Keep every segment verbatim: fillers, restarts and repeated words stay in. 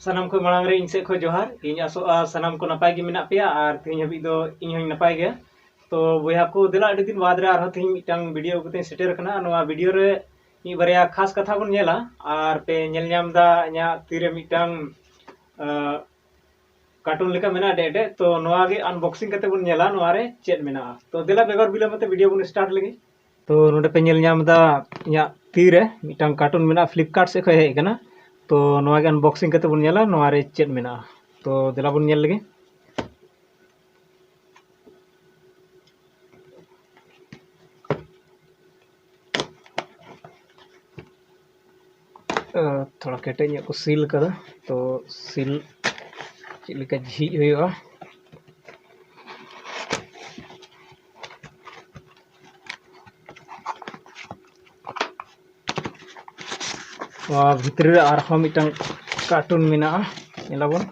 ᱥᱟᱱᱟᱢ ᱠᱷᱚᱱ ᱢᱟᱲᱟᱝ ᱨᱮ ᱤᱧ ᱥᱮᱫ ᱠᱷᱚᱱ ᱡᱚᱦᱟᱨ᱾ ᱤᱧ ᱟᱥᱚᱜᱼᱟ ᱥᱟᱱᱟᱢ ᱠᱚ ᱱᱟᱯᱟᱭ ᱜᱮ ᱢᱮᱱᱟᱜ ᱯᱮᱭᱟ ᱟᱨ ᱛᱮᱦᱮᱧ ᱦᱟᱹᱵᱤᱡ ᱫᱚ ᱤᱧ ᱦᱚᱸᱧ ᱱᱟᱯᱟᱭ ᱜᱮᱭᱟ᱾ ᱛᱚ ᱵᱚᱭᱦᱟ ᱠᱚ, ᱫᱮᱞᱟ ᱟᱹᱰᱤ ᱫᱤᱱ ᱵᱟᱫᱽ ᱨᱮ ᱟᱨᱦᱚᱸ ᱛᱮᱦᱮᱧ ᱢᱤᱫᱴᱟᱝ ᱵᱷᱤᱰᱤᱭᱳ ᱟᱹᱜᱩ ᱠᱟᱛᱮᱧ ᱥᱮᱴᱮᱨ ᱟᱠᱟᱱᱟ᱾ ᱱᱚᱣᱟ ᱵᱷᱤᱰᱤᱭᱳ ᱨᱮ ᱢᱤᱫ ᱵᱟᱨᱭᱟ ᱠᱷᱟᱥ ᱠᱟᱛᱷᱟ ᱵᱚᱱ ᱧᱮᱞᱟ᱾ ᱟᱨ ᱯᱮ ᱧᱮᱞ ᱧᱟᱢ ᱮᱫᱟ ᱤᱧᱟᱹᱜ ᱛᱤᱨᱮ ᱢᱤᱫᱴᱟᱝ, ᱟᱸ, ᱠᱟᱨᱴᱩᱱ ᱞᱮᱠᱟ ᱢᱮᱱᱟᱜᱼᱟ ᱰᱮ ᱰᱮ᱾ ᱛᱚ ᱱᱚᱣᱟ ᱜᱮ ᱟᱱᱵᱚᱠᱥᱤᱝ ᱠᱟᱛᱮ ᱵᱚᱱ ᱧᱮᱞᱟ ᱱᱚᱣᱟ ᱨᱮ ᱪᱮᱫ ᱢᱮᱱᱟᱜᱼᱟ᱾ ᱛᱚ ᱫᱮᱞᱟ ᱵᱮᱜᱚᱨ ᱵᱤᱞᱚᱢ ᱠᱟᱛᱮ ᱵᱷᱤᱰᱤᱭᱳ ᱵᱚᱱ ᱥᱴᱟᱨᱴ ᱞᱮᱜᱮ᱾ ᱛᱚ ᱱᱚᱰᱮ ᱯᱮ ᱧᱮᱞ ᱧᱟᱢ ᱮᱫᱟ ᱤᱧᱟᱹᱜ ᱛᱤᱨᱮ ᱢᱤᱫᱴᱟᱝ ᱠᱟᱨᱴᱩᱱ ᱢᱮᱱᱟᱜᱼᱟ, ᱯᱷᱞᱤᱯᱠᱟᱨᱴ ᱥᱮᱫ ᱠᱷᱚᱱ ᱦᱮᱡ ᱟᱠᱟᱱᱟ᱾ ᱛᱚ ᱱᱚᱣᱟ ᱜᱮ ᱟᱱᱵᱚᱠᱥᱤᱝ ᱠᱟᱛᱮ ᱵᱚᱱ ᱧᱮᱞᱟ ᱱᱚᱣᱟ ᱨᱮ ᱪᱮᱫ ᱢᱮᱱᱟᱜᱼᱟ᱾ ᱛᱚ ᱫᱮᱞᱟ ᱵᱚᱱ ᱧᱮᱞ ᱞᱮᱜᱮ᱾ ᱟᱸ, ᱛᱷᱚᱲᱟ ᱠᱮᱴᱮᱡ ᱧᱚᱜ ᱠᱚ ᱥᱤᱞ ᱠᱟᱫᱟ, ᱛᱚ ᱥᱤᱞ ᱪᱮᱫ ᱞᱮᱠᱟ ᱡᱷᱤᱡ ᱦᱩᱭᱩᱜᱼᱟ᱾ ᱱᱚᱣᱟ ᱵᱷᱤᱛᱨᱤ ᱨᱮ ᱟᱨᱦᱚᱸ ᱢᱤᱫᱴᱟᱝ ᱠᱟᱨᱴᱩᱱ ᱢᱮᱱᱟᱜᱼᱟ, ᱧᱮᱞᱟᱵᱚᱱ᱾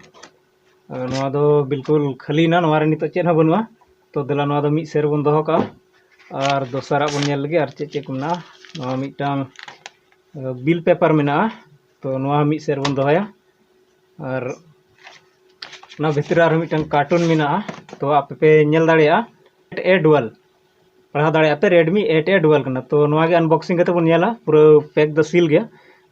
ᱟᱨ ᱱᱚᱣᱟ ᱫᱚ ᱵᱤᱞᱠᱩᱞ ᱠᱷᱟᱹᱞᱤᱭᱮᱱᱟ, ᱱᱚᱣᱟ ᱨᱮ ᱱᱤᱛᱚᱜ ᱪᱮᱫ ᱦᱚᱸ ᱵᱟᱹᱱᱩᱜᱼᱟ᱾ ᱛᱚ ᱫᱮᱞᱟ ᱱᱚᱣᱟ ᱫᱚ ᱢᱤᱫ ᱥᱮᱫ ᱨᱮᱵᱚᱱ ᱫᱚᱦᱚ ᱠᱟᱜᱼᱟ᱾ ᱟᱨ ᱫᱚᱥᱟᱨᱟᱜ ᱵᱚᱱ ᱧᱮᱞ ᱞᱮᱜᱮ ᱟᱨ ᱪᱮᱫ ᱪᱮᱫ ᱠᱚ ᱢᱮᱱᱟᱜᱼᱟ᱾ ᱱᱚᱣᱟ ᱢᱤᱫᱴᱟᱝ, ᱟᱸ, ᱵᱤᱞ ᱯᱮᱯᱟᱨ ᱢᱮᱱᱟᱜᱼᱟ᱾ ᱛᱚ ᱱᱚᱣᱟ ᱢᱤᱫ ᱥᱮᱫ ᱨᱮᱵᱚᱱ ᱫᱚᱦᱚᱭᱟ᱾ ᱟᱨ ᱚᱱᱟ ᱵᱷᱤᱛᱨᱤ ᱨᱮ ᱟᱨᱦᱚᱸ ᱢᱤᱫᱴᱟᱝ ᱠᱟᱨᱴᱩᱱ ᱢᱮᱱᱟᱜᱼᱟ᱾ ᱛᱚ ᱟᱯᱮ ᱯᱮ ᱧᱮᱞ ᱫᱟᱲᱮᱭᱟᱜᱼᱟ, ᱮᱴ ᱮ ᱰᱩᱣᱮᱞ, ᱯᱟᱲᱦᱟᱣ ᱫᱟᱲᱮᱭᱟᱜᱼᱟ ᱯᱮ, ᱨᱮᱰᱢᱤ ᱮᱴ ᱮ ᱰᱩᱣᱮᱞ ᱠᱟᱱᱟ᱾ ᱛᱚ ᱱᱚᱣᱟ ᱜᱮ ᱟᱱᱵᱚᱠᱥᱤᱝ ᱠᱟᱛᱮ ᱵᱚᱱ ᱧᱮᱞᱟ, ᱯᱩᱨᱟᱹ ᱯᱮᱠ ᱫᱚ ᱥᱤᱞ ᱜᱮᱭᱟ᱾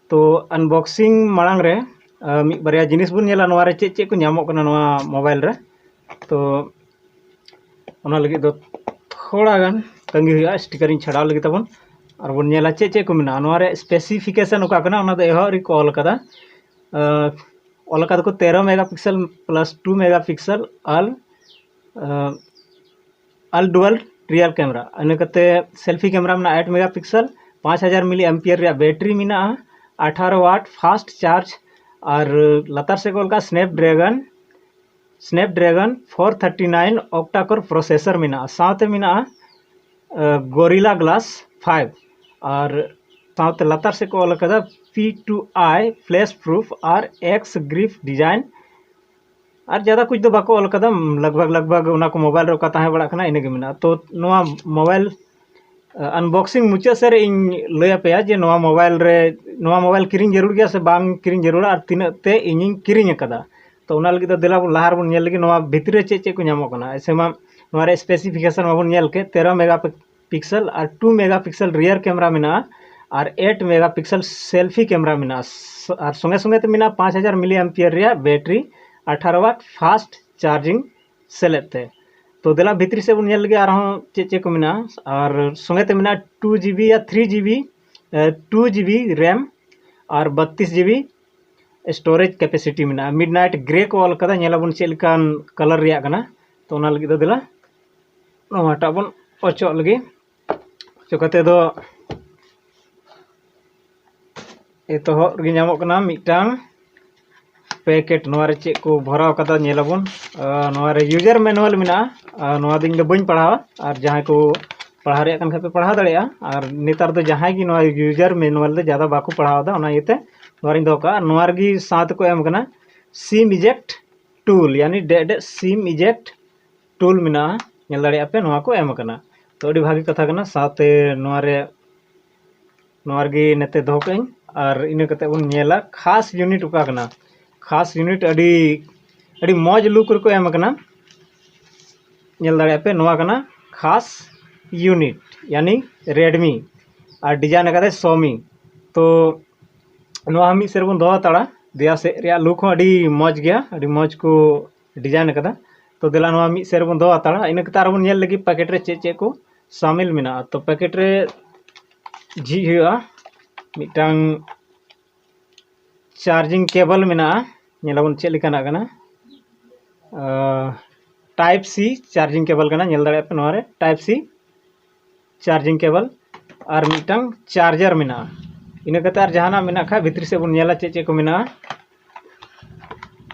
ᱛᱚ ᱟᱱᱵᱚᱠᱥᱤᱝ ᱢᱟᱲᱟᱝ ᱨᱮ, ᱟᱸ, ᱢᱤᱫ ᱵᱟᱨᱭᱟ ᱡᱤᱱᱤᱥ ᱵᱚᱱ ᱧᱮᱞᱟ ᱱᱚᱣᱟ ᱨᱮ ᱪᱮᱫ ᱪᱮᱫ ᱠᱚ ᱧᱟᱢᱚᱜ ᱠᱟᱱᱟ ᱱᱚᱣᱟ ᱢᱳᱵᱟᱭᱤᱞ ᱨᱮ᱾ ᱛᱚ ᱚᱱᱟ ᱞᱟᱹᱜᱤᱫ ᱫᱚ ᱛᱷᱚᱲᱟ ᱜᱟᱱ ᱛᱟᱺᱜᱤ ᱦᱩᱭᱩᱜᱼᱟ, ᱥᱴᱤᱠᱟᱨᱤᱧ ᱪᱷᱟᱰᱟᱣ ᱞᱟᱹᱜᱤᱫ ᱛᱟᱵᱚᱱ᱾ ᱟᱨ ᱵᱚᱱ ᱧᱮᱞᱟ ᱪᱮᱫ ᱪᱮᱫ ᱠᱚ ᱢᱮᱱᱟᱜᱼᱟ᱾ ᱱᱚᱣᱟ ᱨᱮ ᱥᱯᱮᱥᱤᱯᱷᱤᱠᱮᱥᱚᱱ ᱚᱠᱟ ᱠᱟᱱᱟ, ᱚᱱᱟ ᱫᱚ ᱮᱦᱚᱵ ᱨᱮᱠᱚ ᱚᱞ ᱠᱟᱫᱟ᱾ ᱟᱸ, ᱚᱞ ᱠᱟᱫᱟ ᱠᱚ ᱛᱮᱨᱚ megapixel plus two megapixel ᱟᱞ, ᱟᱸ, ᱟᱞ ᱰᱩᱣᱟᱞ ᱨᱤᱭᱟᱨ ᱠᱮᱢᱮᱨᱟ᱾ ᱤᱱᱟᱹ ᱠᱟᱛᱮ ᱥᱮᱞᱯᱷᱤ ᱠᱮᱢᱮᱨᱟ ᱢᱮᱱᱟᱜᱼᱟ eight megapixel, ᱯᱟᱸᱪ ᱦᱟᱡᱟᱨ ᱢᱤᱞᱤ ᱮᱢᱯᱤᱭᱟᱨ ᱨᱮᱭᱟᱜ ᱵᱮᱴᱨᱤ ᱢᱮᱱᱟᱜᱼᱟ, ᱟᱴᱷᱟᱨᱚ ᱣᱟᱴ ᱯᱷᱟᱥᱴ ᱪᱟᱨᱡᱽ᱾ ᱟᱨ ᱞᱟᱛᱟᱨ ᱥᱮᱫ ᱠᱚ ᱚᱞ ᱠᱟᱜᱼᱟ ᱥᱱᱮᱯᱰᱨᱮᱜᱚᱱ, ᱥᱱᱮᱯᱰᱨᱮᱜᱚᱱ four thirty nine octa core processor ᱢᱮᱱᱟᱜᱼᱟ᱾ ᱥᱟᱶᱛᱮ ᱢᱮᱱᱟᱜᱼᱟ, ᱟᱸ, Gorilla Glass five᱾ ᱟᱨ ᱥᱟᱶᱛᱮ ᱞᱟᱛᱟᱨ ᱥᱮᱫ ᱠᱚ ᱚᱞ ᱠᱟᱫᱟ P two I flash proof R X grip design᱾ ᱟᱨ ᱡᱟᱫᱟ ᱠᱩᱪ ᱫᱚ ᱵᱟᱠᱚ ᱚᱞ ᱠᱟᱫᱟ, ᱞᱟᱜᱽ ᱵᱷᱟᱜᱽ, ᱞᱟᱜᱽ ᱵᱷᱟᱜᱽ ᱚᱱᱟ ᱠᱚ ᱢᱳᱵᱟᱭᱤᱞ ᱨᱮ ᱚᱠᱟ ᱛᱟᱦᱮᱸ ᱵᱟᱲᱟᱜ ᱠᱟᱱᱟ ᱤᱱᱟᱹᱜᱮ ᱢᱮᱱᱟᱜᱼᱟ᱾ ᱛᱚ ᱱᱚᱣᱟ ᱢᱳᱵᱟᱭᱤᱞ ᱟᱱᱵᱚᱠᱥᱤᱝ ᱢᱩᱪᱟᱹᱫ ᱥᱮᱫ ᱨᱮ ᱤᱧ ᱞᱟᱹᱭ ᱟᱯᱮᱭᱟ ᱡᱮ ᱱᱚᱣᱟ ᱢᱳᱵᱟᱭᱤᱞ ᱨᱮ, ᱱᱚᱣᱟ ᱢᱳᱵᱟᱭᱤᱞ ᱠᱤᱨᱤᱧ ᱡᱟᱹᱨᱩᱲ ᱜᱮᱭᱟ ᱥᱮ ᱵᱟᱝ ᱠᱤᱨᱤᱧ ᱡᱟᱹᱨᱩᱲᱟ ᱟᱨ ᱛᱤᱱᱟᱹᱜ ᱛᱮ ᱤᱧᱤᱧ ᱠᱤᱨᱤᱧ ᱟᱠᱟᱫᱟ᱾ ᱛᱚ ᱚᱱᱟ ᱞᱟᱹᱜᱤᱫ ᱫᱚ ᱫᱮᱞᱟ ᱵᱚᱱ ᱞᱟᱦᱟ ᱨᱮᱵᱚᱱ ᱧᱮᱞ ᱞᱮᱜᱮ ᱱᱚᱣᱟ ᱵᱷᱤᱛᱨᱤ ᱨᱮ ᱪᱮᱫ ᱪᱮᱫ ᱠᱚ ᱧᱟᱢᱚᱜ ᱠᱟᱱᱟ᱾ ᱮᱥᱮ ᱢᱟ ᱱᱚᱣᱟ ᱨᱮ ᱥᱯᱮᱥᱤᱯᱷᱤᱠᱮᱥᱚᱱ ᱢᱟᱵᱚᱱ ᱧᱮᱞ ᱠᱮᱫ, ᱛᱮᱨᱚ ᱢᱮᱜᱟ ᱯᱤᱠᱥᱮᱞ ᱟᱨ ᱴᱩ ᱢᱮᱜᱟ ᱯᱤᱠᱥᱮᱞ ᱨᱤᱭᱟᱨ ᱠᱮᱢᱮᱨᱟ ᱢᱮᱱᱟᱜᱼᱟ ᱟᱨ ᱮᱭᱤᱴ ᱢᱮᱜᱟ ᱯᱤᱠᱥᱮᱞ ᱥᱮᱞᱯᱷᱤ ᱠᱮᱢᱮᱨᱟ ᱢᱮᱱᱟᱜᱼᱟ᱾ ᱥᱚ-, ᱟᱨ ᱥᱚᱸᱜᱮ ᱥᱚᱸᱜᱮ ᱛᱮ ᱢᱮᱱᱟᱜᱼᱟ ᱯᱟᱸᱪ ᱦᱟᱡᱟᱨ ᱢᱤᱞᱤ ᱮᱢᱯᱤᱭᱟᱨ ᱨᱮᱭᱟᱜ ᱵᱮᱴᱨᱤ, ᱟᱴᱷᱟᱨᱚ ᱣᱟᱴ ᱯᱷᱟᱥᱴ ᱪᱟᱨᱡᱤᱝ ᱥᱮᱞᱮᱫ ᱛᱮ᱾ ᱛᱚ ᱫᱮᱞᱟ ᱵᱷᱤᱛᱨᱤ ᱥᱮᱫ ᱵᱚᱱ ᱧᱮᱞ ᱞᱮᱜᱮ ᱟᱨᱦᱚᱸ ᱪᱮᱫ ᱪᱮᱫ ᱠᱚ ᱢᱮᱱᱟᱜᱼᱟ᱾ ᱟᱨ ᱥᱚᱸᱜᱮ ᱛᱮ ᱢᱮᱱᱟᱜᱼᱟ ᱴᱩ ᱡᱤ ᱵᱤ ᱭᱟ ᱛᱷᱨᱤ ᱡᱤ ᱵᱤ, ᱮ, ᱴᱩ ᱡᱤ ᱵᱤ ᱨᱮᱢ ᱟᱨ ᱵᱟᱛᱤᱥ ᱡᱤ ᱵᱤ ᱥᱴᱳᱨᱮᱡᱽ ᱠᱮᱯᱮᱥᱤᱴᱤ ᱢᱮᱱᱟᱜᱼᱟ᱾ ᱢᱤᱰᱱᱟᱭᱤᱴ ᱜᱨᱮ ᱠᱚ ᱚᱞ ᱠᱟᱫᱟ, ᱧᱮᱞ ᱟᱵᱚᱱ ᱪᱮᱫ ᱞᱮᱠᱟᱱ ᱠᱟᱞᱟᱨ ᱨᱮᱭᱟᱜ ᱠᱟᱱᱟ᱾ ᱛᱚ ᱚᱱᱟ ᱞᱟᱹᱜᱤᱫ ᱫᱚ ᱫᱮᱞᱟ ᱱᱚᱣᱟᱴᱟᱜ ᱵᱚᱱ ᱚᱪᱚᱜ ᱞᱮᱜᱮ᱾ ᱚᱪᱚ ᱠᱟᱛᱮ ᱫᱚ ᱮᱛᱚᱦᱚᱵ ᱨᱮᱜᱮ ᱧᱟᱢᱚᱜ ᱠᱟᱱᱟ ᱢᱤᱫᱴᱟᱝ ᱯᱮᱠᱮᱴ᱾ ᱱᱚᱣᱟ ᱨᱮ ᱪᱮᱫ ᱠᱚ ᱵᱷᱚᱨᱟᱣ ᱠᱟᱫᱟ ᱧᱮᱞ ᱟᱵᱚᱱ᱾ ᱟᱨ ᱱᱚᱣᱟ ᱨᱮ ᱭᱩᱡᱟᱨ ᱢᱮᱱᱩᱣᱟᱞ ᱢᱮᱱᱟᱜᱼᱟ᱾ ᱟᱨ ᱱᱚᱣᱟ ᱫᱚ ᱤᱧ ᱫᱚ ᱵᱟᱹᱧ ᱯᱟᱲᱦᱟᱣᱟ, ᱟᱨ ᱡᱟᱦᱟᱸᱭ ᱠᱚ ᱯᱟᱲᱦᱟᱣ ᱨᱮᱭᱟᱜ ᱠᱟᱱ ᱠᱷᱟᱡ ᱯᱮ ᱯᱟᱲᱦᱟᱣ ᱫᱟᱲᱮᱭᱟᱜᱼᱟ᱾ ᱟᱨ ᱱᱮᱛᱟᱨ ᱫᱚ ᱡᱟᱦᱟᱸᱭ ᱜᱮ ᱱᱚᱣᱟ ᱭᱩᱡᱟᱨ ᱢᱮᱱᱩᱣᱟᱞ ᱫᱚ ᱡᱟᱫᱟ ᱵᱟᱠᱚ ᱯᱟᱲᱦᱟᱣ ᱮᱫᱟ, ᱚᱱᱟ ᱤᱭᱟᱹᱛᱮ ᱱᱚᱣᱟ ᱨᱤᱧ ᱫᱚᱦᱚ ᱠᱟᱜᱼᱟ᱾ ᱟᱨ ᱱᱚᱣᱟ ᱨᱮᱜᱮ ᱥᱟᱶ ᱛᱮᱠᱚ ᱮᱢ ᱠᱟᱱᱟ ᱥᱤᱢ ᱤᱡᱮᱠᱴ ᱴᱩᱞ, ᱭᱟᱱᱤ ᱰᱮ ᱰᱮ ᱥᱤᱢ ᱤᱡᱮᱠᱴ ᱴᱩᱞ ᱢᱮᱱᱟᱜᱼᱟ, ᱧᱮᱞ ᱫᱟᱲᱮᱭᱟᱜᱼᱟ ᱯᱮ ᱱᱚᱣᱟ ᱠᱚ ᱮᱢ ᱟᱠᱟᱱᱟ᱾ ᱛᱚ ᱟᱹᱰᱤ ᱵᱷᱟᱹᱜᱤ ᱠᱟᱛᱷᱟ ᱠᱟᱱᱟ᱾ ᱥᱟᱶᱛᱮ ᱱᱚᱣᱟ ᱨᱮ, ᱱᱚᱣᱟ ᱨᱮᱜᱮ ᱱᱮᱛᱮ ᱫᱚᱦᱚ ᱠᱟᱜ ᱟᱹᱧ, ᱟᱨ ᱤᱱᱟᱹ ᱠᱟᱛᱮ ᱵᱚᱱ ᱧᱮᱞᱟ ᱠᱷᱟᱥ ᱭᱩᱱᱤᱴ ᱚᱠᱟ ᱠᱟᱱᱟ᱾ ᱠᱷᱟᱥ ᱭᱩᱱᱤᱴ ᱟᱹᱰᱤ, ᱟᱹᱰᱤ ᱢᱚᱡᱽ ᱞᱩᱠ ᱨᱮᱠᱚ ᱮᱢ ᱟᱠᱟᱱᱟ, ᱧᱮᱞ ᱫᱟᱲᱮᱭᱟᱜᱼᱟ ᱯᱮ ᱱᱚᱣᱟ ᱠᱟᱱᱟ ᱠᱷᱟᱥ ᱭᱩᱱᱤᱴ, ᱭᱟᱱᱤ ᱨᱮᱰᱢᱤ, ᱟᱨ ᱰᱤᱡᱟᱭᱤᱱ ᱟᱠᱟᱫᱟᱭ ᱥᱚᱢᱤ᱾ ᱛᱚ ᱱᱚᱣᱟ ᱦᱚᱸ ᱢᱤᱫ ᱥᱮᱫ ᱨᱮᱵᱚᱱ ᱫᱚᱦᱚ ᱦᱟᱛᱟᱲᱟ᱾ ᱫᱮᱭᱟ ᱥᱮᱫ ᱨᱮᱭᱟᱜ ᱞᱩᱠ ᱦᱚᱸ ᱟᱹᱰᱤ ᱢᱚᱡᱽ ᱜᱮᱭᱟ, ᱟᱹᱰᱤ ᱢᱚᱡᱽ ᱠᱚ ᱰᱤᱡᱟᱭᱤᱱ ᱟᱠᱟᱫᱟ᱾ ᱛᱚ ᱫᱮᱞᱟ ᱱᱚᱣᱟ ᱢᱤᱫ ᱥᱮᱫ ᱨᱮᱵᱚᱱ ᱫᱚᱦᱚ ᱦᱟᱛᱟᱲᱟ᱾ ᱤᱱᱟᱹ ᱠᱟᱛᱮ ᱟᱨᱦᱚᱸ ᱵᱚᱱ ᱧᱮᱞ ᱞᱟᱹᱜᱤᱫ ᱯᱮᱠᱮᱴ ᱨᱮ ᱪᱮᱫ ᱪᱮᱫ ᱠᱚ ᱥᱟᱢᱤᱞ ᱢᱮᱱᱟᱜᱼᱟ᱾ ᱛᱚ ᱯᱮᱠᱮᱴ ᱨᱮ ᱡᱷᱤᱡ ᱦᱩᱭᱩᱜᱼᱟ ᱢᱤᱫᱴᱟᱝ ᱪᱟᱨᱡᱤᱝ ᱠᱮᱵᱚᱞ ᱢᱮᱱᱟᱜᱼᱟ, ᱧᱮᱞᱟᱵᱚᱱ ᱪᱮᱫ ᱞᱮᱠᱟᱱᱟᱜ ᱠᱟᱱᱟ᱾ ᱴᱟᱭᱤᱯ ᱥᱤ ᱪᱟᱨᱡᱤᱝ ᱠᱮᱵᱚᱞ ᱠᱟᱱᱟ, ᱧᱮᱞ ᱫᱟᱲᱮᱭᱟᱜ ᱯᱮ ᱱᱚᱣᱟ ᱨᱮ ᱴᱟᱭᱤᱯ ᱥᱤ ᱪᱟᱨᱡᱤᱝ ᱠᱮᱵᱚᱞ ᱟᱨ ᱢᱤᱫᱴᱟᱝ ᱪᱟᱨᱡᱟᱨ ᱢᱮᱱᱟᱜᱼᱟ᱾ ᱤᱱᱟᱹ ᱠᱟᱛᱮ ᱟᱨ ᱡᱟᱦᱟᱱᱟᱜ ᱢᱮᱱᱟᱜ ᱠᱷᱟᱡ ᱵᱷᱤᱛᱨᱤ ᱥᱮᱫ ᱵᱚᱱ ᱧᱮᱞᱟ ᱪᱮᱫ ᱪᱮᱫ ᱠᱚ ᱢᱮᱱᱟᱜᱼᱟ᱾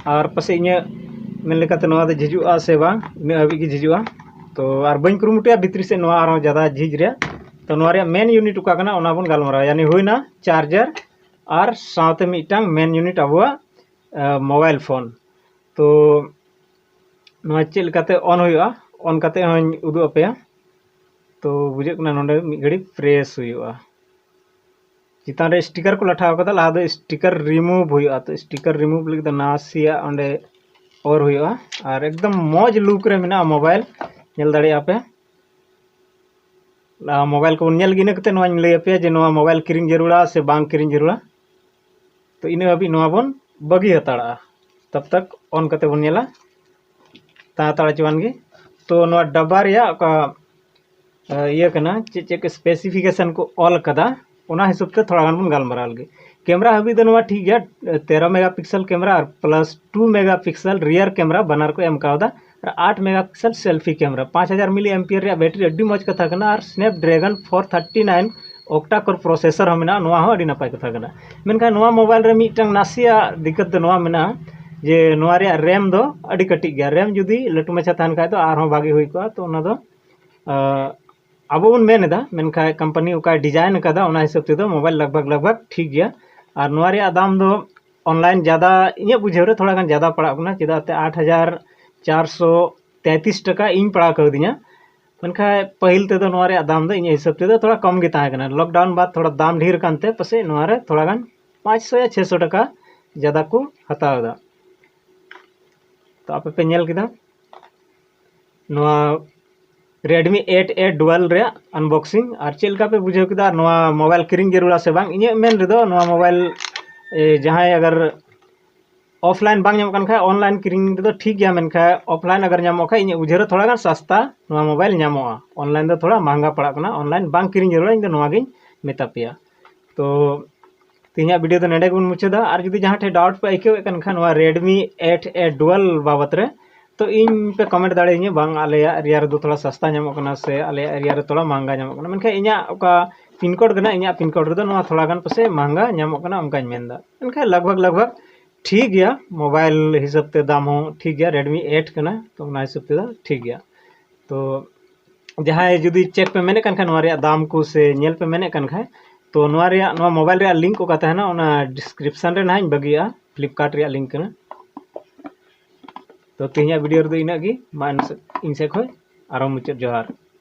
ᱟᱨ ᱯᱟᱥᱮᱡ ᱤᱧᱟᱹᱜ ᱢᱮᱱ ᱞᱮᱠᱟᱛᱮ ᱱᱚᱣᱟ ᱫᱚ ᱡᱷᱤᱡᱩᱜᱼᱟ ᱥᱮ ᱵᱟᱝ, ᱤᱱᱟᱹ ᱦᱟᱹᱵᱤᱡ ᱜᱮ ᱡᱷᱤᱡᱩᱜᱼᱟ᱾ ᱛᱚ ᱟᱨ ᱵᱟᱹᱧ ᱠᱩᱨᱩᱢᱩᱴᱩᱭᱟ ᱵᱷᱤᱛᱨᱤ ᱥᱮᱫ ᱱᱚᱣᱟ ᱟᱨᱦᱚᱸ ᱡᱟᱫᱟ ᱡᱷᱤᱡ ᱨᱮᱭᱟᱜ᱾ ᱛᱚ ᱱᱚᱣᱟ ᱨᱮᱭᱟᱜ ᱢᱮᱱ ᱭᱩᱱᱤᱴ ᱚᱠᱟ ᱠᱟᱱᱟ ᱚᱱᱟ ᱵᱚᱱ ᱜᱟᱞᱢᱟᱨᱟᱣᱟ, ᱭᱟᱱᱤ ᱦᱩᱭᱱᱟ ᱪᱟᱨᱡᱟᱨ ᱟᱨ ᱥᱟᱶᱛᱮ ᱢᱤᱫᱴᱟᱝ ᱢᱮᱱ ᱭᱩᱱᱤᱴ ᱟᱵᱚᱣᱟᱜ ᱢᱳᱵᱟᱭᱤᱞ ᱯᱷᱳᱱ᱾ ᱛᱚ ᱱᱚᱣᱟ ᱪᱮᱫ ᱞᱮᱠᱟᱛᱮ ᱚᱱ ᱦᱩᱭᱩᱜᱼᱟ, ᱚᱱ ᱠᱟᱛᱮ ᱦᱚᱸᱧ ᱩᱫᱩᱜ ᱟᱯᱮᱭᱟ᱾ ᱛᱚ ᱵᱩᱡᱷᱟᱹᱜ ᱠᱟᱱᱟ ᱱᱚᱰᱮ ᱢᱤᱫ ᱜᱷᱟᱹᱲᱤᱡ ᱯᱨᱮᱥ ᱦᱩᱭᱩᱜᱼᱟ᱾ ᱪᱮᱛᱟᱱ ᱨᱮ ᱥᱴᱤᱠᱟᱨ ᱠᱚ ᱞᱟᱴᱷᱟᱣ ᱠᱟᱫᱟ, ᱞᱟᱦᱟ ᱫᱚ ᱥᱴᱤᱠᱟᱨ ᱨᱤᱢᱩᱵᱷ ᱦᱩᱭᱩᱜᱼᱟ᱾ ᱛᱚ ᱥᱴᱤᱠᱟᱨ ᱨᱤᱢᱩᱵᱷ ᱞᱟᱹᱜᱤᱫ ᱫᱚ ᱱᱟᱥᱮᱭᱟᱜ ᱚᱸᱰᱮ ᱚᱨ ᱦᱩᱭᱩᱜᱼᱟ᱾ ᱟᱨ ᱮᱠᱫᱚᱢ ᱢᱚᱡᱽ ᱞᱩᱠ ᱨᱮ ᱢᱮᱱᱟᱜᱼᱟ ᱢᱳᱵᱟᱭᱤᱞ, ᱧᱮᱞ ᱫᱟᱲᱮᱭᱟᱜᱼᱟ ᱯᱮ᱾ ᱢᱳᱵᱟᱭᱤᱞ ᱠᱚᱵᱚᱱ ᱧᱮᱞ ᱜᱮ, ᱤᱱᱟᱹ ᱠᱟᱛᱮ ᱱᱚᱣᱟᱧ ᱞᱟᱹᱭ ᱟᱯᱮᱭᱟ ᱡᱮ ᱱᱚᱣᱟ ᱢᱳᱵᱟᱭᱤᱞ ᱠᱤᱨᱤᱧ ᱡᱟᱹᱨᱩᱲᱟ ᱥᱮ ᱵᱟᱝ ᱠᱤᱨᱤᱧ ᱡᱟᱹᱨᱩᱲᱟ᱾ ᱛᱚ ᱤᱱᱟᱹ ᱦᱟᱹᱵᱤᱡ ᱱᱚᱣᱟ ᱵᱚᱱ ᱵᱟᱹᱜᱤ ᱦᱟᱛᱟᱲᱟᱜᱼᱟ᱾ ᱛᱟᱵ ᱛᱟᱠ ᱚᱱ ᱠᱟᱛᱮ ᱵᱚᱱ ᱧᱮᱞᱟ, ᱛᱟᱦᱮᱸ ᱦᱟᱛᱟᱲ ᱦᱚᱪᱚᱣᱟᱱ ᱜᱮ᱾ ᱛᱚ ᱱᱚᱣᱟ ᱰᱟᱵᱵᱟ ᱨᱮᱭᱟᱜ ᱚᱠᱟ ᱤᱭᱟᱹ ᱠᱟᱱᱟ, ᱪᱮᱫ ᱪᱮᱫ ᱠᱚ ᱥᱯᱮᱥᱤᱯᱷᱤᱠᱮᱥᱚᱱ ᱠᱚ ᱚᱞ ᱠᱟᱫᱟ, ᱚᱱᱟ ᱦᱤᱥᱟᱹᱵ ᱛᱮ ᱛᱷᱚᱲᱟ ᱜᱟᱱ ᱵᱚᱱ ᱜᱟᱞᱢᱟᱨᱟᱣ ᱞᱮᱜᱮ᱾ ᱠᱮᱢᱮᱨᱟ ᱦᱟᱹᱵᱤᱡ ᱫᱚ ᱱᱚᱣᱟ ᱴᱷᱤᱠ ᱜᱮᱭᱟ, ᱛᱮᱨᱚ ᱢᱮᱜᱟ ᱯᱤᱠᱥᱮᱞ ᱠᱮᱢᱮᱨᱟ ᱟᱨ ᱯᱞᱟᱥ ᱴᱩ ᱢᱮᱜᱟ ᱯᱤᱠᱥᱮᱞ ᱨᱤᱭᱟᱨ ᱠᱮᱢᱮᱨᱟ ᱵᱟᱱᱟᱨ ᱠᱚ ᱮᱢ ᱠᱟᱣᱫᱟ, ᱟᱨ ᱟᱴ ᱢᱮᱜᱟ ᱯᱤᱠᱥᱮᱞ ᱥᱮᱞᱯᱷᱤ ᱠᱮᱢᱮᱨᱟ᱾ ᱯᱟᱸᱪ ᱦᱟᱡᱟᱨ ᱢᱤᱞᱤ ᱮᱢᱯᱤᱭᱟᱨ ᱨᱮᱭᱟᱜ ᱵᱮᱴᱨᱤ, ᱟᱹᱰᱤ ᱢᱚᱡᱽ ᱠᱟᱛᱷᱟ ᱠᱟᱱᱟ᱾ ᱟᱨ ᱥᱱᱮᱯᱰᱨᱮᱜᱚᱱ ᱯᱷᱳᱨ ᱛᱷᱟᱨᱴᱤ ᱱᱟᱭᱤᱱ ᱚᱠᱴᱟ ᱠᱳᱨ ᱯᱨᱚᱥᱮᱥᱚᱨ ᱦᱚᱸ ᱢᱮᱱᱟᱜᱼᱟ, ᱱᱚᱣᱟ ᱦᱚᱸ ᱟᱹᱰᱤ ᱱᱟᱯᱟᱭ ᱠᱟᱛᱷᱟ ᱠᱟᱱᱟ᱾ ᱢᱮᱱᱠᱷᱟᱱ ᱱᱚᱣᱟ ᱢᱳᱵᱟᱭᱤᱞ ᱨᱮ ᱢᱤᱫᱴᱟᱝ ᱱᱟᱥᱮᱭᱟᱜ ᱫᱤᱠᱠᱟᱛ ᱫᱚ ᱱᱚᱣᱟ ᱢᱮᱱᱟᱜᱼᱟ ᱡᱮ ᱱᱚᱣᱟ ᱨᱮᱭᱟᱜ ᱨᱮᱢ ᱫᱚ ᱟᱹᱰᱤ ᱠᱟᱹᱴᱤᱡ ᱜᱮᱭᱟ᱾ ᱨᱮᱢ ᱡᱩᱫᱤ ᱞᱟᱹᱴᱩ ᱢᱟᱪᱷᱟ ᱛᱟᱦᱮᱱ ᱠᱷᱟᱡ ᱫᱚ ᱟᱨᱦᱚᱸ ᱵᱷᱟᱜᱮ ᱦᱩᱭ ᱠᱚᱜᱼᱟ᱾ ᱛᱚ ᱚᱱᱟ ᱫᱚ ᱟᱵᱚ ᱵᱚᱱ ᱢᱮᱱ ᱮᱫᱟ, ᱢᱮᱱᱠᱷᱟᱱ ᱠᱳᱢᱯᱟᱱᱤ ᱚᱠᱟᱭ ᱰᱤᱡᱟᱭᱤᱱ ᱟᱠᱟᱫᱟ, ᱚᱱᱟ ᱦᱤᱥᱟᱹᱵ ᱛᱮᱫᱚ ᱢᱳᱵᱟᱭᱤᱞ ᱞᱟᱜᱽ ᱵᱷᱟᱜᱽ ᱞᱟᱜᱽ ᱵᱷᱟᱜᱽ ᱴᱷᱤᱠ ᱜᱮᱭᱟ᱾ ᱟᱨ ᱱᱚᱣᱟ ᱨᱮᱭᱟᱜ ᱫᱟᱢ ᱫᱚ ᱚᱱᱞᱟᱭᱤᱱ ᱡᱟᱫᱟ, ᱤᱧᱟᱹᱜ ᱵᱩᱡᱷᱟᱹᱣ ᱨᱮ ᱛᱷᱚᱲᱟ ᱜᱟᱱ ᱡᱟᱫᱟ ᱯᱟᱲᱟᱜ ᱠᱟᱱᱟ, ᱪᱮᱫᱟᱜ ᱛᱮ ᱟᱴ ᱦᱟᱡᱟᱨ ᱪᱟᱨᱥᱚ ᱛᱮᱸᱛᱤᱥ ᱴᱟᱠᱟ ᱤᱧ ᱯᱟᱲᱟᱣ ᱠᱟᱣᱫᱤᱧᱟ᱾ ᱢᱮᱱᱠᱷᱟᱱ ᱯᱟᱹᱦᱤᱞ ᱛᱮᱫᱚ ᱱᱚᱣᱟ ᱨᱮᱭᱟᱜ ᱫᱟᱢ ᱫᱚ ᱤᱧᱟᱹᱜ ᱦᱤᱥᱟᱹᱵ ᱛᱮᱫᱚ ᱛᱷᱚᱲᱟ ᱠᱚᱢ ᱜᱮ ᱛᱟᱦᱮᱸ ᱠᱟᱱᱟ᱾ ᱞᱚᱠᱰᱟᱣᱩᱱ ᱵᱟᱫ ᱛᱷᱚᱲᱟ ᱫᱟᱢ ᱰᱷᱮᱨ ᱠᱟᱱᱛᱮ ᱯᱟᱥᱮᱡ ᱱᱚᱣᱟ ᱨᱮ ᱛᱷᱚᱲᱟ ᱜᱟᱱ ᱯᱟᱸᱪᱥᱚ ᱭᱟ ᱪᱷᱮᱥᱚ ᱴᱟᱠᱟ ᱡᱟᱫᱟ ᱠᱚ ᱦᱟᱛᱟᱣ ᱮᱫᱟ᱾ ᱛᱚ ᱟᱯᱮ ᱯᱮ ᱧᱮᱞ ᱠᱮᱫᱟ ᱱᱚᱣᱟ Redmi eight A Dual ᱨᱮᱭᱟᱜ unboxing᱾ ᱟᱨ ᱪᱮᱫ ᱞᱮᱠᱟ ᱯᱮ ᱵᱩᱡᱷᱟᱹᱣ ᱠᱮᱫᱟ ᱱᱚᱣᱟ ᱢᱳᱵᱟᱭᱤᱞ ᱠᱤᱨᱤᱧ ᱡᱟᱹᱨᱩᱲᱟ ᱥᱮ ᱵᱟᱝ? ᱤᱧᱟᱹᱜ ᱢᱮᱱ ᱨᱮᱫᱚ ᱱᱚᱣᱟ ᱢᱳᱵᱟᱭᱤᱞ, ᱮ, ᱡᱟᱦᱟᱸᱭ ᱟᱜᱟᱨ ᱚᱯᱷᱞᱟᱭᱤᱱ ᱵᱟᱝ ᱧᱟᱢᱚᱜ ᱠᱟᱱ ᱠᱷᱟᱡ ᱚᱱᱞᱟᱭᱤᱱ ᱠᱤᱨᱤᱧ ᱨᱮᱫᱚ ᱴᱷᱤᱠ ᱜᱮᱭᱟ, ᱢᱮᱱᱠᱷᱟᱱ ᱚᱯᱷᱞᱟᱭᱤᱱ ᱟᱜᱟᱨ ᱧᱟᱢᱚᱜ ᱠᱷᱟᱡ ᱤᱧᱟᱹᱜ ᱵᱩᱡᱷᱟᱹᱣ ᱨᱮ ᱛᱷᱚᱲᱟ ᱜᱟᱱ ᱥᱟᱥᱛᱟ ᱱᱚᱣᱟ ᱢᱳᱵᱟᱭᱤᱞ ᱧᱟᱢᱚᱜᱼᱟ᱾ ᱚᱱᱞᱟᱭᱤᱱ ᱫᱚ ᱛᱷᱚᱲᱟ ᱢᱟᱦᱟᱝᱜᱟ ᱯᱟᱲᱟᱜ ᱠᱟᱱᱟ, ᱚᱱᱞᱟᱭᱤᱱ ᱵᱟᱝ ᱠᱤᱨᱤᱧ ᱡᱟᱹᱨᱩᱲᱟ, ᱤᱧ ᱫᱚ ᱱᱚᱣᱟ ᱜᱤᱧ ᱢᱮᱛᱟ ᱯᱮᱭᱟ᱾ ᱛᱚ ᱛᱮᱦᱮᱧᱟᱜ ᱵᱷᱤᱰᱤᱭᱳ ᱫᱚ ᱱᱚᱰᱮ ᱜᱮᱵᱚᱱ ᱢᱩᱪᱟᱹᱫᱟ᱾ ᱟᱨ ᱡᱩᱫᱤ ᱡᱟᱦᱟᱸ ᱴᱷᱮᱱ ᱰᱟᱣᱩᱴ ᱯᱮ ᱟᱹᱭᱠᱟᱹᱣᱮᱫ ᱠᱟᱱ ᱠᱷᱟᱱ ᱱᱚᱣᱟ Redmi eight A Dual ᱵᱟᱵᱚᱛ ᱨᱮ, ᱛᱚ ᱤᱧ ᱯᱮ ᱠᱚᱢᱮᱱᱴ ᱫᱟᱲᱮᱭᱟᱹᱧᱟ, ᱵᱟᱝ ᱟᱞᱮᱭᱟᱜ ᱮᱨᱤᱭᱟ ᱨᱮᱫᱚ ᱛᱷᱚᱲᱟ ᱥᱟᱥᱛᱟ ᱧᱟᱢᱚᱜ ᱠᱟᱱᱟ ᱥᱮ ᱟᱞᱮᱭᱟᱜ ᱮᱨᱤᱭᱟ ᱨᱮ ᱛᱷᱚᱲᱟ ᱢᱟᱦᱟᱝᱜᱟ ᱧᱟᱢᱚᱜ ᱠᱟᱱᱟ, ᱢᱮᱱᱠᱷᱟᱱ ᱤᱧᱟᱹᱜ ᱚᱠᱟ ᱯᱤᱱ ᱠᱳᱰ ᱠᱟᱱᱟ, ᱤᱧᱟᱹᱜ ᱯᱤᱱ ᱠᱳᱰ ᱨᱮᱫᱚ ᱱᱚᱣᱟ ᱛᱷᱚᱲᱟ ᱜᱟᱱ ᱯᱟᱥᱮᱡ ᱢᱟᱦᱟᱝᱜᱟ ᱧᱟᱢᱚᱜ ᱠᱟᱱᱟ, ᱚᱱᱠᱟᱧ ᱢᱮᱱᱫᱟ᱾ ᱢᱮᱱᱠᱷᱟᱱ ᱞᱟᱜᱽ ᱵᱷᱟᱜᱽ ᱞᱟᱜᱽ ᱵᱷᱟᱜᱽ ᱴᱷᱤᱠ ᱜᱮᱭᱟ, ᱢᱳᱵᱟᱭᱤᱞ ᱦᱤᱥᱟᱹᱵ ᱛᱮ ᱫᱟᱢ ᱦᱚᱸ ᱴᱷᱤᱠ ᱜᱮᱭᱟ, Redmi eight ᱠᱟᱱᱟ, ᱛᱚ ᱚᱱᱟ ᱦᱤᱥᱟᱹᱵ ᱛᱮᱫᱚ ᱴᱷᱤᱠ ᱜᱮᱭᱟ᱾ ᱛᱚ ᱡᱟᱦᱟᱸᱭ ᱡᱩᱫᱤ ᱪᱮᱠ ᱯᱮ ᱢᱮᱱᱮᱫ ᱠᱟᱱ ᱠᱷᱟᱱ, ᱱᱚᱣᱟ ᱨᱮᱭᱟᱜ ᱫᱟᱢ ᱠᱚ ᱥᱮ ᱧᱮᱞ ᱯᱮ ᱢᱮᱱᱮᱫ ᱠᱟᱱ ᱠᱷᱟᱱ, ᱛᱚ ᱱᱚᱣᱟ ᱨᱮᱭᱟᱜ, ᱱᱚᱣᱟ ᱢᱳᱵᱟᱭᱤᱞ ᱨᱮᱭᱟᱜ ᱞᱤᱝᱠ ᱚᱠᱟ ᱛᱟᱦᱮᱱᱟ, ᱚᱱᱟ ᱰᱤᱥᱠᱨᱤᱯᱥᱚᱱ ᱨᱮ ᱱᱟᱦᱟᱜ ᱤᱧ ᱵᱟᱹᱜᱤᱭᱟᱜᱼᱟ, ᱯᱷᱞᱤᱯᱠᱟᱨᱴ ᱨᱮᱭᱟᱜ ᱞᱤᱝᱠ ᱠᱟᱱᱟ᱾ ᱛᱚ ᱛᱮᱦᱮᱧᱟᱜ ᱵᱷᱤᱰᱤᱭᱳ ᱨᱮᱫᱚ ᱤᱱᱟᱹᱜ ᱜᱮ, ᱢᱟ ᱤᱧ ᱥᱮ-, ᱤᱧ ᱥᱮᱫ ᱠᱷᱚᱱ ᱟᱨᱦᱚᱸ ᱢᱩᱪᱟᱹᱫ ᱡᱚᱦᱟᱨ᱾